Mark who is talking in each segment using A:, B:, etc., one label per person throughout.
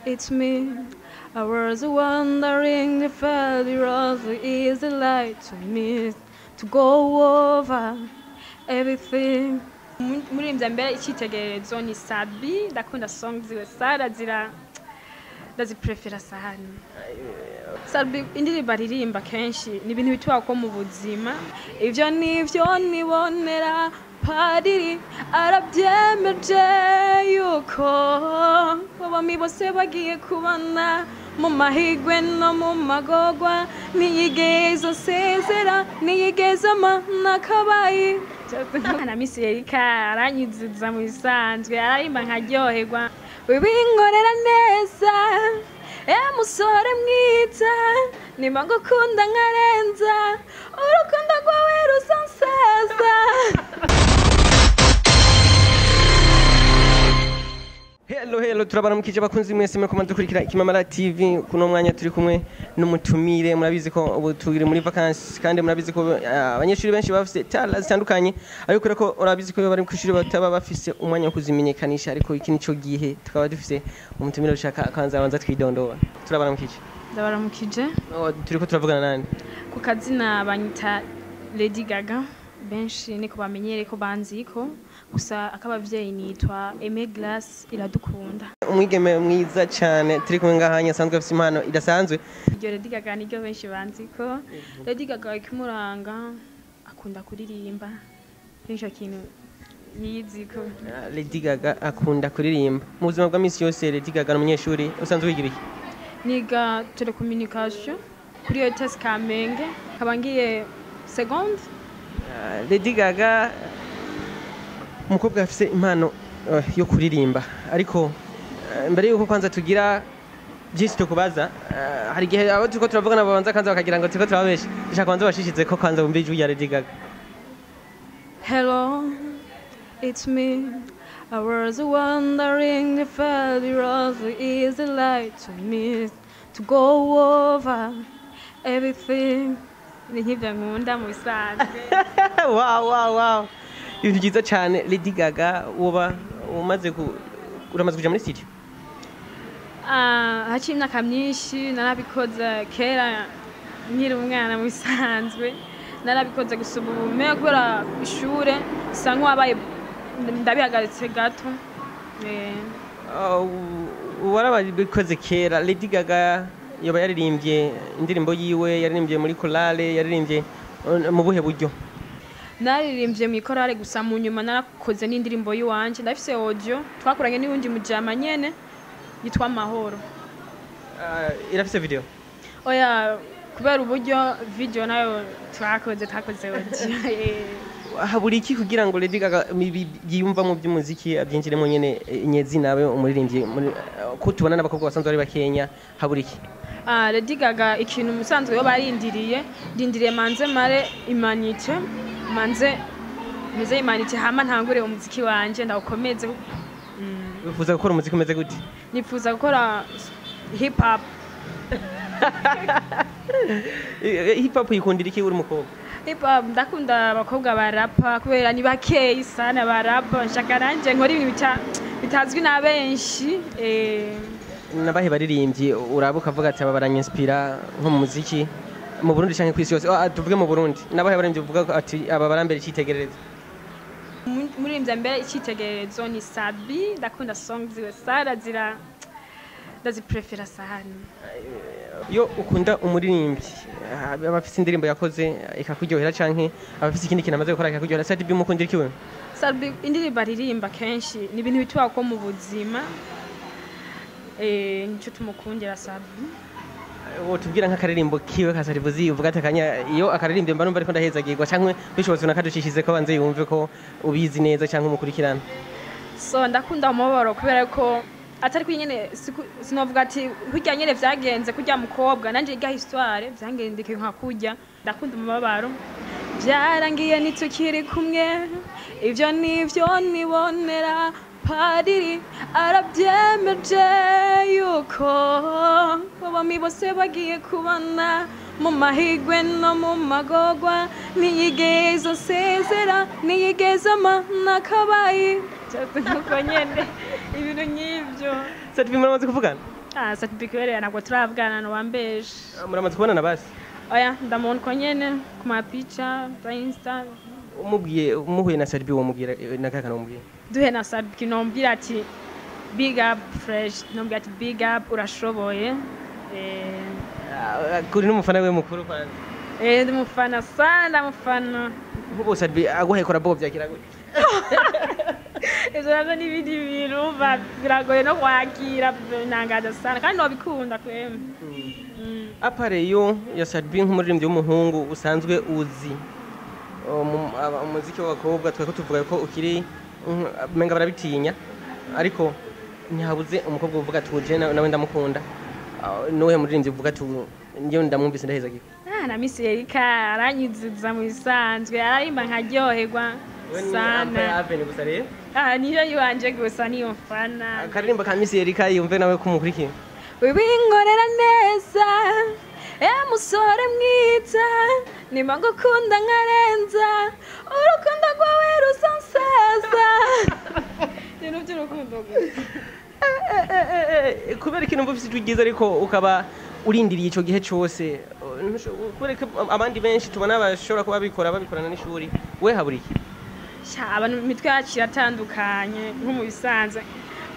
A: It's me. I was wondering if it was easy like to me to go over everything. Muririmbyi mbere icyitegererezo ni Sat-B, ndakunda songs ziwe Sara zira ndaziprefera sana. Sat-B indirimbo aririmba kenshi ni ibintu bituba ko mu buzima, ivyo nivyo nibonera. Padiri arabyemeje yuko abami bose bagiye kubana mu mahigwe no mu magogwa, ntiyigeze asezera, ntiyigeze amana kabayi. Na Miss Erika aranyuzuza mu bisanzwe, ararimba nkaryoherwa. Wibinkorera neza, musore mwiza, nimba ngukunda nkarenza, urukundo rwawe rusansaza.
B: Hello hello, turabaramukije abakunzi mwese muriko mudukurikira Ikimamara TV. Kuno mwanya turi kumwe n'umutumire. Murabizi ko ubu turi muri vacances, kandi murabizi ko abanyeshuri benshi bafise talent zitandukanye, ariko ko urabizi ko bari kwishuri bataba bafise umwanya wo kuzimenyekanisha, ariko iki nico gihe tukaba dufise umutumire ushaka kwanza abanza twidondora. Turabaramukije.
A: Ndabaramukije.
B: Turiko turavugana nande?
A: Ku kazina banyita Lady Gaga, benshi niko bamenyere ko banziko, gusa akabavyeyi nitwa Aimé Glace Iradukunda.
B: Umwigeme mwiza cyane turi kumwe ngahanya asanzwe afise impano idasanzwe.
A: Iryo Lady Gaga niryo benshi banziko. Lady Gaga ikimuranga akunda kuririmba, nico kintu yiziko.
B: Lady Gaga akunda kuririmba mu buzima bwa misi yose. Lady Gaga ni umunyeshuri usanzwe wiga ibiki?
A: Niga telecommunication kuri ETS Kamenge, nkaba ngiye seconde.
B: Lady Gaga umukobwa afise impano yo kuririmba, ariko mbere yuko kwanza tugira byinshi tukubaza, hari igihe abo turiko turavugana babanza kwanza bakagira ngo turiko turababesha. Ndashaka kwanza bashishize ko kwanza bumve ijwi rya Lady Gaga.
A: Hello, it's me. I was wondering if it was easy like to me to go over everything. Ni nk'ibyo nkunda mu bisanzwe.
B: Wow wow wow, ibintu byiza cyane. Lady Gaga, uba umaze ku uramaze kuja muri studio?
A: Haciye imyaka myinshi, narabikoze kera nkiri umwana mu bisanzwe, narabikoze gusa ubu me kubera ishure bisa nk'uwabaye ndabihagaritse gato.
B: Warabikoze kera. Lady Gaga yoba yaririmbye indirimbo yiwe, yaririmbye muri chorale, yaririmbye mu buhe buryo?
A: Naririmbye mu ikorale, gusa mu nyuma narakoze n'indirimbo y'iwanje, ndafise audio twakoranye n'uwundi mujama nyene yitwa Mahoro.
B: Irafise video?
A: Oya, kubera uburyo video nayo twakoze audio.
B: Habura iki kugira ngo Lady Gaga yiyumva mu by'umuziki abyinjiremo nyene nyezi nawe umuririmbyi ko tubona n'abakobwa basanzwe ari bakenya, habura iki?
A: Lady Gaga ikintu musanzwe yo barindiriye, ndindiriye manze mare imanite, manze meze imanite, hama ntangure umuziki wanje ndawukomeze.
B: Wifuza gukora umuziki umeze gute?
A: Nifuza gukora hip hop.
B: Hip hop yikundira iki uri umukobwa?
A: Hip hop ndakunda abakobwa barapa kubera ni bakeyi sana barapa, nshaka nanje nkora ibintu bitazwi na benshi.
B: Nabahe baririmbyi uraba ukavuga ati aba baranyispira nko mu muziki mu Burundi canke kwisi yose? Tuvuge mu Burundi, nabahe baririmbyi uvuga ati aba barambere icyitegererezo?
A: Muririmbyi mbere icyitegererezo ni Sat-B, ndakunda songs ziwe Sara zira ndaziprefera sana.
B: Iyo ukunda umuririmbyi aba afise indirimbo yakoze ikakuryohera canke aba afise ikindi kintu amaze gukora ikakuryohera, Sat-B umukundira iki wewe?
A: Sat-B indirimbo aririmba kenshi ni ibintu bituba ko mu buzima, nico tumukundira Sat-B.
B: Wotubwira nk'akaririmbo kiwe ka Sat-B uvuga ati akanya iyo akaririmbye mba numva ariko ndahezagirwa, canke bishobotse unakaducishize ko banze yumve ko ubizi neza canke umukurikirana?
A: So ndakunda umubabaro kubera ko atari kuri nyene, sinovuga ati kurya nyene vyagenze kurya mukobwa nanje irya histoire vyangendekeye nka kurya. Ndakunda umubabaro, vyarangiye nitukiri kumwe, ivyo nivyo nibonera. Padiri arabyemeje yuko abami bose bagiye kubana mu mahigwe no mu magogwa, ntiyigeze asezera, ntiyigeze amana kabayi. Nkuko nyene ibintu nk'ivyo.
B: Sat-B muramaze kuvugana?
A: Ah, Sat-B kubera ntabwo turavugana nobambeje.
B: Muramaze kubonana basi?
A: Oya, ndamubona uko nyene ku mapica za Insta.
B: Umubwiye muhuye na Sat-B womubwira nakakana womubwira?
A: Duhe na Sat-B nombwira ati big up fresh, nombwira ati big up, urashoboye.
B: Kuri n'umufana we mukuru kwanza?
A: Ndimufana sana, ndamufana.
B: Nk'ubu Sat-B aguhaye collabo vyakira gute?
A: Ivyo navyo n'ibindi bintu biragoye no kwakira, binangaza sana kandi nobikunda kwema.
B: À part yo ya Sat-B, nk'umuririmbyi w'umuhungu usanzwe uzi umuziki w'abakobwa, twari ko tuvuga ko ukiri menga barabitinya, ariko ntihabuze umukobwa uvuga ati uje nawe ndamukunda. Nuwuhe muririmbyi uvuga ati njyewe ndamwumvise ndaheza giko?
A: Ah, na Miss Erika aranyuzuza mu bisanzwe, ararimba nkaryoherwa sana.
B: Aven gusa rero?
A: Ah, niyo yiwanje gusa, niyo mfana.
B: Akaririmbo ka Miss Erika yumve nawe kumukurikiye.
A: Wibinkorera neza e musore mwiza, nimba ngukunda nkarenza urukundo rwawe rusansaza, ibintu by'urukundo gusa.
B: Kubera ikintu numva ufite ijwi ryiza ariko ukaba urindiriye ico gihe cose, kubera ko abandi benshi tubona bashobora kuba babikora babikorana n'ishuri, we habura iki?
A: Sha, abantu imitwe yacu iratandukanye. Nko mu bisanzwe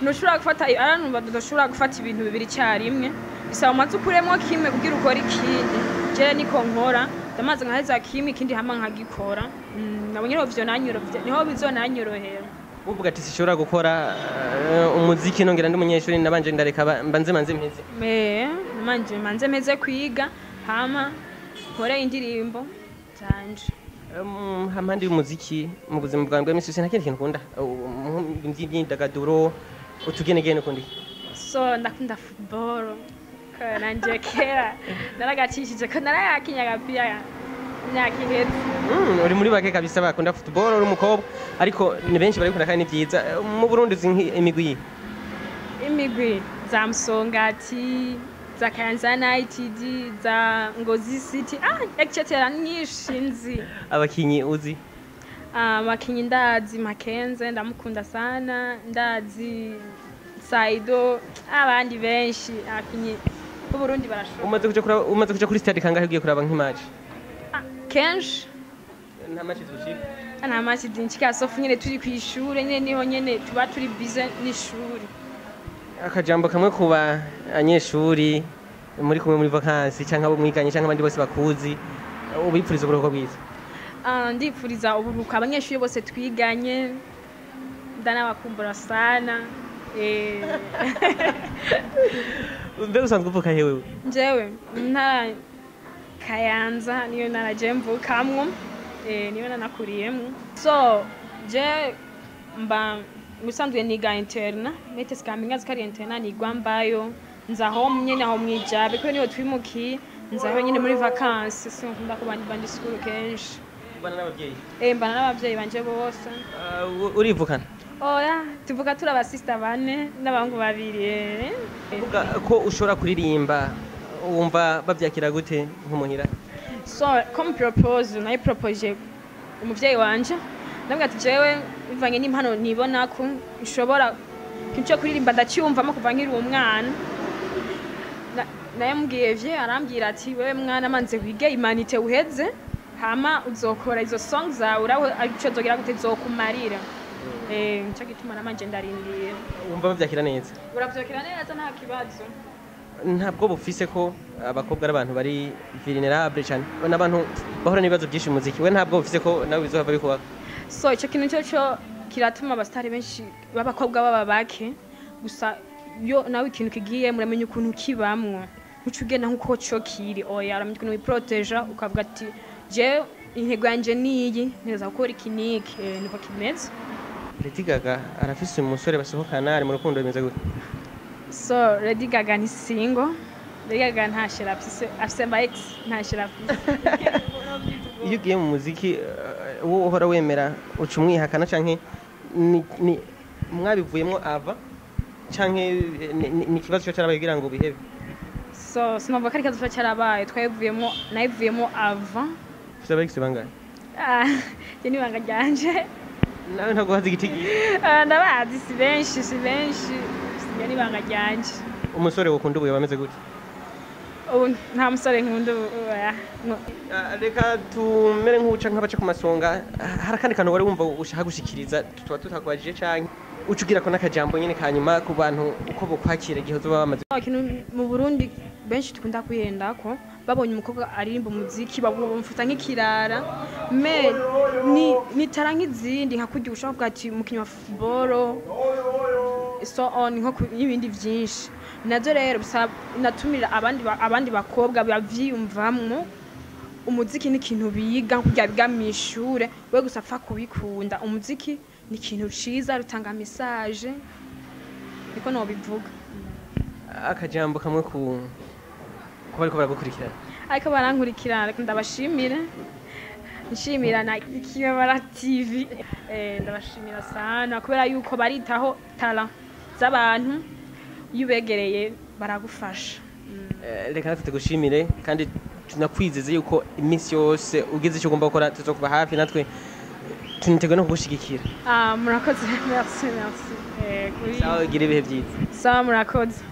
A: ntushobora gufata, abantu badashobora gufata ibintu bibiri icyarimwe, bisaba umaze ukuremo kimwe kugira ukore ikindi. Jewe niko nkora, ndamaze nkaheza kimwe, ikindi hama nkagikora. Nabonye rero niho bizonanyorohera.
B: Uvuga ati sishobora gukora umuziki nongera ndi umunyeshuri, nabanje ndareka mbanze manze mpeze.
A: Manje manze meze kwiga hama nkore indirimbo zanje.
B: Hampande y'umuziki, mu buzima bwawe bwa misi yose nta kindi kintu ukunda by'imyidagaduro, utugenegene ukunda iki?
A: So ndakunda football ko nanje kera naragacishije ko narayakinye agapira imyaka iheze.
B: Uri muri bake kabisa bakunda football uri umukobwa, ariko ni benshi barabikunda kandi ni byiza. Mu Burundi uzi imigwi yihe?
A: Imigwi za Msongati, za Kayanza United, za Ngozi City, etc, nyinshi nzi.
B: Abakinyi uzi?
A: Abakinyi ndazi Makenze, ndamukunda sana, ndazi Saido, abandi benshi abakinyi b'Uburundi barashobora.
B: Umaze kuja kuri stade kangahe ugiye kuraba nk'imatch?
A: Ah, kenshi.
B: Nta match zigushika?
A: Nta match zinshika, sauf nyene turi kw'ishure nyene, niho nyene tuba turi busy n'ishuri.
B: Akajambo kamwe ku banyeshuri muri kumwe muri vacances, canke abo mwiganye, canke abandi bose bakuzi, ubipfuriza uburuhuko bwiza.
A: Ah, ndipfuriza uburuhuko abanyeshuri bose twiganye, ndanabakumbura sana.
B: Mbega usanzwe uvuka he wewe?
A: Njyewe mu ntara Kayanza, niyo ntara je mvukamwo, niyo nanakuriyemwo. So je mba musanzwe niga internat ETS Kamenge, ko ari internat nigwa mbayo, nzaho nyene aho mwijabe ko niyo twimukiye, nzaho nyene muri vacances, sinkunda kuba ndi school kenshi.
B: Ubana n'abavyeyi?
A: Mbana n'abavyeyi banje bose.
B: Urivukana?
A: Oya, tuvuga turi abasista bane n'abahungu babiri.
B: Uvuga ko ushobora kuririmba, wumva bavyakira gute nk'umuhira?
A: So comme propose nayo propose umuvyeyi wanje, ndamubwira ati jewe bivanye n'impano nibona ko nshobora ikintu cyo kuririmba, ndacyumvamo kuva nkiri umwana. Naye mubwiye vye, arambwira ati wewe mwana, manze wige humanités uheze, hama uzokora izo song zawe, uraho ico zogira gute zokumarira. Nico gituma namanje ndarindiye.
B: Wumva bavyakira neza?
A: Uravyakira neza, nta kibazo.
B: Ntabwo bufise ko abakobwa ari abantu bari vulnerable cyane, n'abantu bahura n'ibibazo byinshi mu muziki, we ntabwo bufise ko nawe bizohava bikubaho?
A: So icyo kintu cyo cyo kiratuma abasitari benshi b'abakobwa baba bake. Gusa yo nawe ikintu kigiye muramenya ukuntu kibamwo, ntuca ugenda nk'uko cyo kiri, oya, uramenya ukuntu wiproteja, ukavuga ati je intego yanje niyi, ntegereza gukora iki n'iki. Niko kimeze.
B: Lady Gaga arafise umusore basohokana, ari mu rukundo, bimeze gute?
A: So Lady Gaga ni single. Lady Gaga nta chéri afise, afise ama ex, nta chéri afise.
B: Iyo ugiye mu muziki, uwo uhora wemera uca umwihakana, canke ni mwabivuyemwo ava, canke ni ikibazo cyo cyarabaye kugira ngo bihebe?
A: So sinavuga ko ari ikibazo cyarabaye, twayivuyemo, nayivuyemo ava.
B: Ufise aba ex bangahe?
A: Ah, iryo ni ibanga ryanje.
B: Nawe ntabwo wazi igiti.
A: Ah, ndabazi, si benshi, si benshi, iryo ni ibanga ryanje.
B: Umusore wokunda ubu yoba ameze gute?
A: Ubu nta musore nkunda ubu, oya.
B: Reka tumere nk'uca nk'abaca ku masonga. Hari akandi kantu wari wumva ushaka gushikiriza tuba tutakwajije, canke uca ugira ko n'akajambo nyene kanyuma ku bantu uko bokwakira igihe uzoba bamaze?
A: Ikintu mu Burundi benshi dukunda kwihenda ko babonye umukobwa aririmba umuziki bamufata nk'ikirara, mais ni talent nk'izindi, nka kurya ushobora kuvuga ati umukinnyi wa football, so on, nko n'ibindi vyinshi. Navyo rero bisaba natumira abandi bakobwa bavyiyumvamwo. Umuziki ni ikintu biga nkurya biga mw'ishure, we gusa apfa kubikunda. Umuziki ni ikintu ciza, rutanga message, niko nobivuga.
B: Akajambo kamwe ku bariko baragukurikirana.
A: Ariko barankurikirana, reka ndabashimire, nshimira na Ikibabara TV. Ndabashimira sana kubera yuko baritaho talent z'abantu, iyo ubegereye baragufasha.
B: Reka natwe tugushimire kandi tunakwizeze yuko iminsi yose ugize icyo ugomba gukora tuzokuba hafi, natwe tuniteguye no kugushigikira.
A: Ah, murakoze, merci, merci.
B: Sawa, ugire ibihe byiza.
A: Sawa, murakoze.